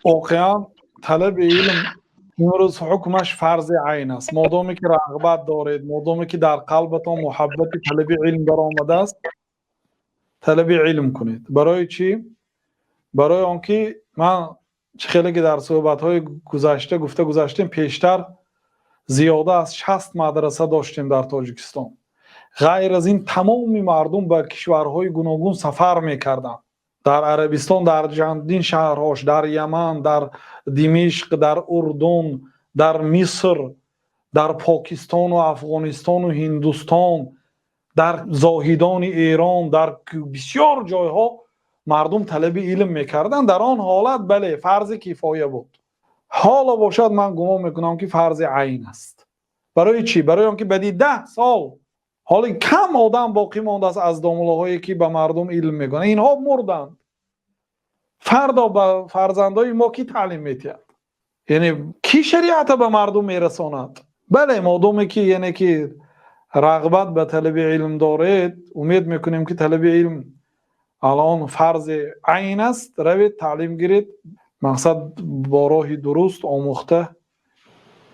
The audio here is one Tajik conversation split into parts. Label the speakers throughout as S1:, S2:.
S1: Воқеан, талаби илм имрӯз ҳукмаш фарзи айн аст. Модоме ки рағбат доред, модоме ки дар қалбатон муҳаббати талаби илм баромадааст, талаби илм кунед. Барои чӣ? Барои он ки ман чӣ хеле ки дар суҳбатҳои гузашта гуфта гузаштем, пештар зиёда аз 60 мадраса доштем дар Тоҷикистон. Ғайр аз ин, тамоми мардум ба кишварҳои гуногун сафар мекарданд. Дар Арабистон, дар чандин шаҳрҳош, дар Яман, дар Димишқ, дар Урдун, дар Миср, дар Покистону Афғонистону Ҳиндустон, дар Зоҳидони Эрон, дар бисёр ҷойҳо мардум талаби илм мекарданд. Дар он ҳолат, бале, фарзи кифоя буд. Ҳоло бошад, ман гумон мекунам, ки фарзи айн аст. Барои чӣ? Барои он ки баъди 10 сол ҳоли кам одам боқӣ мондааст аз домуллоҳое, ки ба мардум илм мекунанд. Инҳо мурданд, фардо ба фарзандои мо кӣ таълим метиҳад? Яъне кӣ шариата ба мардум мерасонад? Бале, модоме ки, яъне ки, рағбат ба талаби илм доред, умед мекунем, ки талаби илм алон фарзи айн аст. Равед, таълим гиред, мақсад, бо роҳи дуруст омӯхта,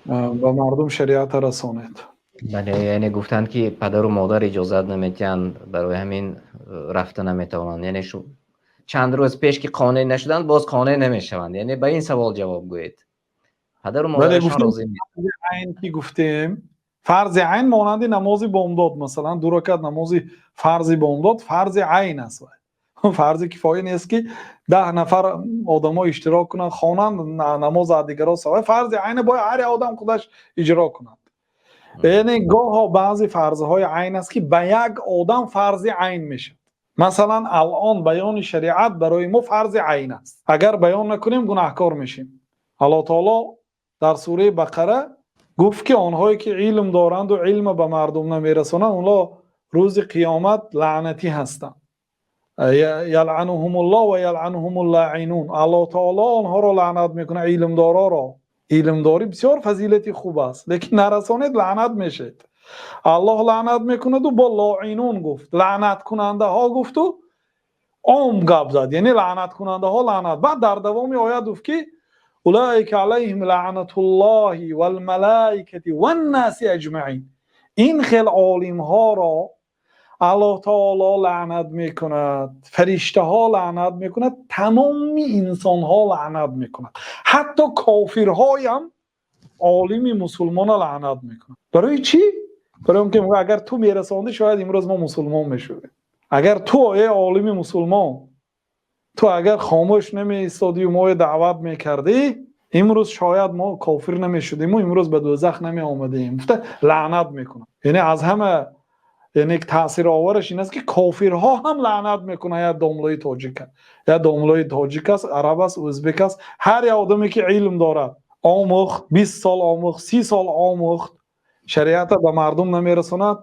S1: ба мардум шариата расонед.
S2: Бале, яъне гуфтанд, ки падару модар иҷозат наметиҳанд, барои ҳамин рафта наметавонанд. Яъне шу чанд рӯз пеш ки қонеъ нашуданд, боз қонеъ намешаванд. Яъне ба ин савол ҷавоб гӯед. Падару модарашон розӣ.
S1: Айн ки гуфтем, фарзи айн монанди намози бомдод, масалан, ду ракат намози фарзи бомдод фарзи айн аст, фарзи кифоя нест, ки 10 нафар одамо иштирок кунанд, хонанд, намоз аз дигарон савоб. Фарзи айна бояд ҳар як одам худаш иҷро кунад. Яъне гоҳо баъзе фарзҳои айн аст, ки ба як одам фарзи айн мешавад. Масалан, алон баёни шариат барои мо фарзи айн аст. Агар баён накунем, гунаҳкор мешем. Аллоҳ таоло дар сураи Бақара гуфт, ки онҳое ки илм доранду илма ба мардум намерасонанд, онҳо рӯзи қиёмат лаънатӣ ҳастанд. Ялъануҳумуллоҳ ва ялъануҳумул лоинун. Аллоҳ таоло онҳоро лаънат мекунад, илмдороро. Илмдорӣ бисёр фазилати хуб аст, лекин нарасонед, лаънат мешед. Аллоҳ лаънат мекунаду бо лоинун гуфт, лаънаткунандаҳо гуфту ом гап зад, яъне лаънаткунандаҳо лаънат. Баъд дар давоми оят гуфт, ки улаика алайҳим лаънатуллоҳи валмалоикати ваннаси аҷмаин. Ин хел олимҳоро Аллоҳ таоло лаънат мекунад, фариштаҳо лаънат мекунад, тамоми инсонҳо лаънат мекунад, ҳатто кофирҳоям олими мусулмона лаънат мекунад. Барои чӣ? Барои он ки агар ту мерасондӣ, шояд имрӯз мо мусулмон мешудем. Агар ту, э олими мусулмон, ту агар хомӯш намеистодию моро даъват мекардӣ, имрӯз шояд мо кофир намешудему имрӯз ба дӯзах намеомадем, гуфта лаънат мекунад. Яъне аз ҳама, яъне, таъсировараш ин аст, ки кофирҳо ҳам лаънат мекунанд як домлои тоҷика. Як домлои тоҷик аст, араб аст, ӯзбек аст, ҳар як одаме ки илм дорад, омӯхт, 20 сол омӯхт, 30 сол омӯхт, шариата ба мардум намерасонад,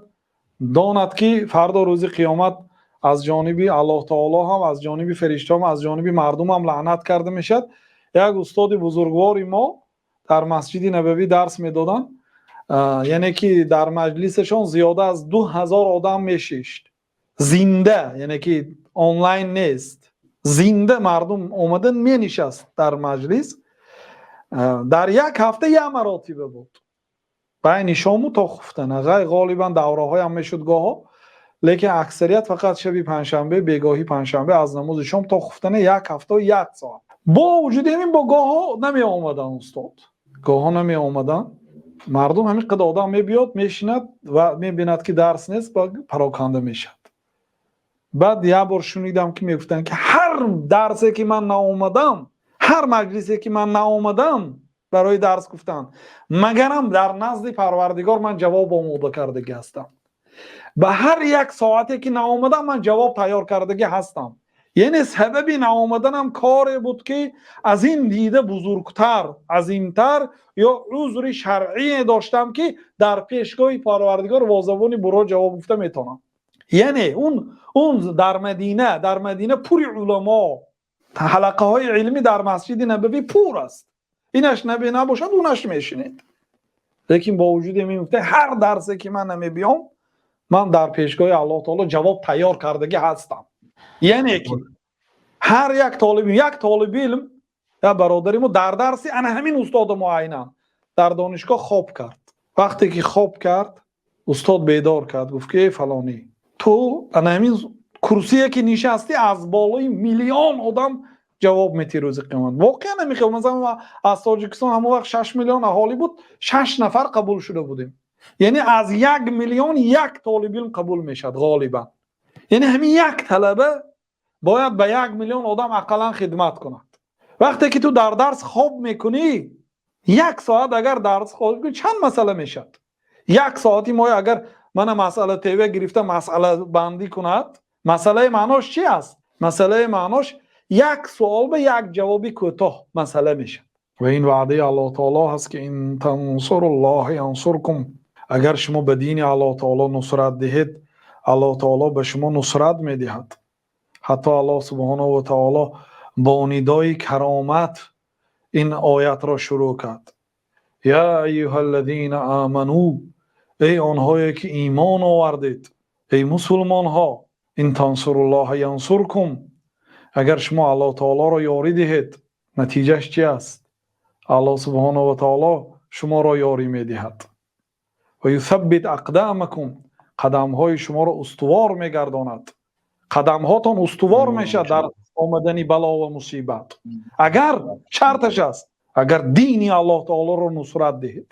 S1: донад, ки фардо рӯзи қиёмат аз ҷониби Аллоҳ таоло ҳам, аз ҷониби фариштаҳам, аз ҷониби мардум ҳам лаънат карда мешавад. Як устоди бузургвори мо дар Масҷиди Набавӣ дарс медоданд, яъне ки дар маҷлисашон зиёда аз 2000 одам мешишт зинда, яъне ки онлайн нест, зинда мардум омада менишаст дар маҷлис. Дар як ҳафта як маротиба буд, байни шому то хуфтана. Ғолибан давраҳоям мешуд гоҳо, лекин аксарият фақат шаби панҷшанбе, бегоҳи панҷшанбе, аз намози шом то хуфтана, як ҳафта як соат. Бо вуҷуди ҳамин, бо гоҳҳо намеомаданд устод, гоҳҳо намеомаданд. Мардум ҳамин қадар одам мебиёд, мешинад ва мебинад, ки дарс нест, ба пароканда мешавад. Баъд як бор шунидам, ки мегуфтанд, ки ҳар дарсе ки ман наомадам, ҳар маҷлисе ки ман наомадам барои дарс гуфтан, магарам дар назди Парвардигор ман ҷавоб омода кардагӣ ҳастам. Ба ҳар як соате ки наомадам, ман ҷавоб тайёр кардагӣ ҳастам. Яъне сабаби наомаданам коре буд, ки аз ин дида бузургтар, азимтар ё узри шаръие доштам, ки дар пешгоҳи Парвардигор бо забони буро ҷавоб гуфта метавонам. Яъне он дар Мадина пури уламо, ҳалақаҳои илмӣ дар Масҷиди Набавӣ пур аст. Инаш наби набошад, унаш мешинед. Лекин бо вуҷуди ин гуфта: ҳар дарсе ки ман намебиём, ман дар пешгоҳи Аллоҳ таоло ҷавоб тайёр кардагӣ ҳастам. Яъне ки ҳар як толиби илм. Як бародари мо дар дарси ана ҳамин устоди мо айнан дар донишгоҳ хоб кард. Вақте ки хоб кард, устод бедор кард, гуфт ки: «Эй фалонӣ, ту ана ҳамин курсие ки нишастӣ, аз болои миллион одам ҷавоб медиҳӣ рӯзи қиёмат». Воқеан ҳамин. Масалан, аз Тоҷикистон ҳамон вақт 6 миллион аҳолӣ буд, шаш нафар қабул шуда будем, яъне аз 1 миллион як толибилм қабул мешавад ғолибан. Яъне ҳамин як талаба бояд ба 1 миллион одам ақаллан хидмат кунад. Вақте ки ту дар дарс хоб мекунӣ, як соат агар дарс хоб кунӣ, чанд масъала мешавад? Як соати мо агар мана Масъала ТВ гирифта масъалабандӣ кунад, масъалаи маънош чи аст? Масъалаи маънош як суол ба як ҷавоби кӯтоҳ масъала мешавад. Ва ин ваъдаи Аллоҳ таоло ҳаст ки: إن تنصروا الله ينصركم. Агар шумо ба дини Аллоҳ таоло нусрат диҳед, Аллоҳ таоло ба шумо нусрат медиҳад. Ҳатто Аллоҳ субҳонаҳу ва таоло бо нидои каромат ин оятро шурӯъ кард: يا أيها الذين آمنوا, эй онҳое ки имон овардед, эй мусулмонҳо, إن تنصروا الله ينصركم, агар шумо Аллоҳ таолоро ёрӣ диҳед, натиҷаш чи аст? Аллоҳ субҳонаҳу ва таоло шуморо ёрӣ медиҳад. ويثبت أقدامكم, қадамҳои шуморо устувор мегардонад, қадамҳотон устувор мешавад дар омадани бало ва мусибат. Агар шарташ аст, агар дини Аллоҳ таолоро нусрат диҳед.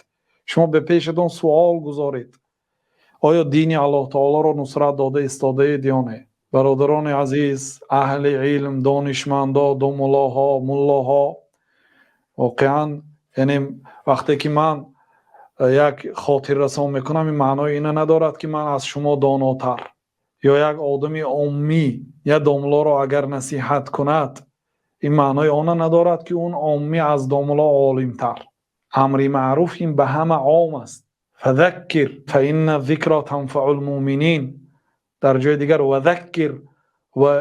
S1: Шумо ба пешатон суол гузоред: оё дини Аллоҳ таолоро нусрат дода истодаед ё не? Бародарони азиз, аҳли илм, донишмандо, домуллоҳо, муллоҳо, воқеан, яъне вақте ки ман як хотиррасон мекунам, ин маънои ина надорад, ки ман аз шумо донотар ё як одами оммӣ як домуллоро агар насиҳат кунад, ин маънои она надорад, ки он оммӣ аз домулло олимтар. Амри маъруф ин ба ҳама ом аст. فذكر فإن الذكرى تنفع المؤمنين. Дар ҷои дигар: وذكر, ва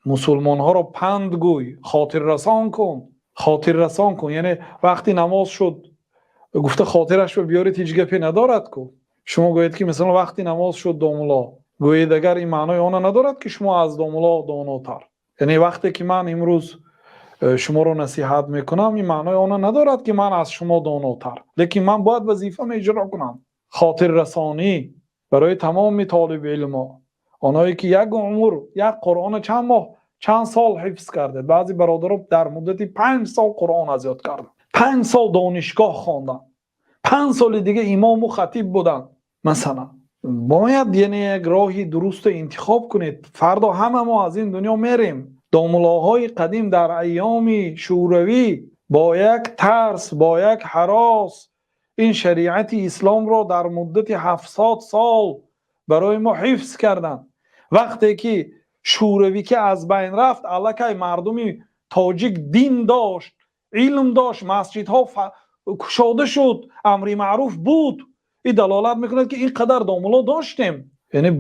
S1: мусулмонҳоро панд гӯй, хотиррасон кун, хотиррасон кун. Яъне вақти намоз шуд гуфта хотирашро биёред, ҳеҷ гапе надорад ку. Шумо гӯед, ки масалан вақти намоз шуд, домулло, гӯед агар, ин маънои она надорад, ки шумо аз домулло донотар. Яъне вақте ки ман имрӯз шуморо насиҳат мекунам, ин маънои она надорад, ки ман аз шумо донотар, лекин ман бояд вазифаам иҷро кунам. Хотиррасонӣ барои тамоми толиби илмо, онҳое ки як умр як Қуръона чанд моҳ, чанд сол ҳифз кардед. Баъзе бародаро дар муддати 5 сол Қуръон аз ёд карданд, 5 сол донишгоҳ хонданд, 5 соли дига имому хатиб буданд масалан. Бояд яъне як роҳи дуруста интихоб кунед. Фардо ҳама мо аз ин дунё мерем. Домуллоҳои қадим дар айёми шӯравӣ бо як тарс, бо як ҳарос ин шариати исломро дар муддати 70 сол барои мо ҳифз карданд. Вақте ки шӯравӣ ки аз байн рафт, аллакай мардуми тоҷик дин дошт, илм дошт, масҷидҳо кушода шуд, амри маъруф буд. Ин далолат мекунад, ки ин қадар домулло доштем. Яъне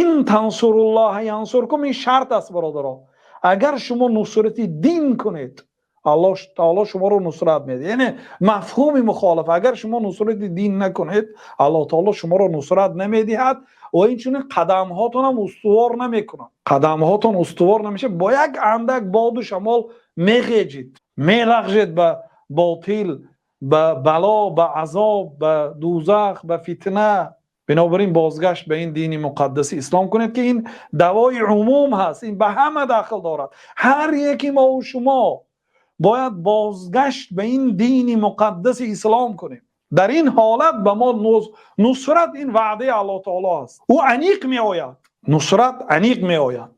S1: إن تنصروا الله ينصركم, ин шарт аст, бародаро. Агар шумо нусрати дин кунед, Аллоҳ таоло шуморо нусрат медиҳад. Яъне мафҳуми мухолафа: агар шумо нусрати дин накунед, Аллоҳ таоло шуморо нусрат намедиҳад ва инчунин қадамҳотонам устувор намекунад, қадамҳотон устувор намешавад, бо як андак боду шамол меғеҷид, мелағжед ба ботил, ба бало, ба азоб, ба дӯзах, ба фитна. Бинобар ин бозгашт ба ин дини муқаддаси ислом кунед, ки ин давои умум ҳаст, ин ба ҳама дахл дорад. Ҳар яки мову шумо бояд бозгашт ба ин дини муқаддаси ислом кунем. Дар ин ҳолат ба мо нусрат, ин ваъдаи Аллоҳ таоло аст, ӯ аниқ меояд, нусрат аниқ меояд.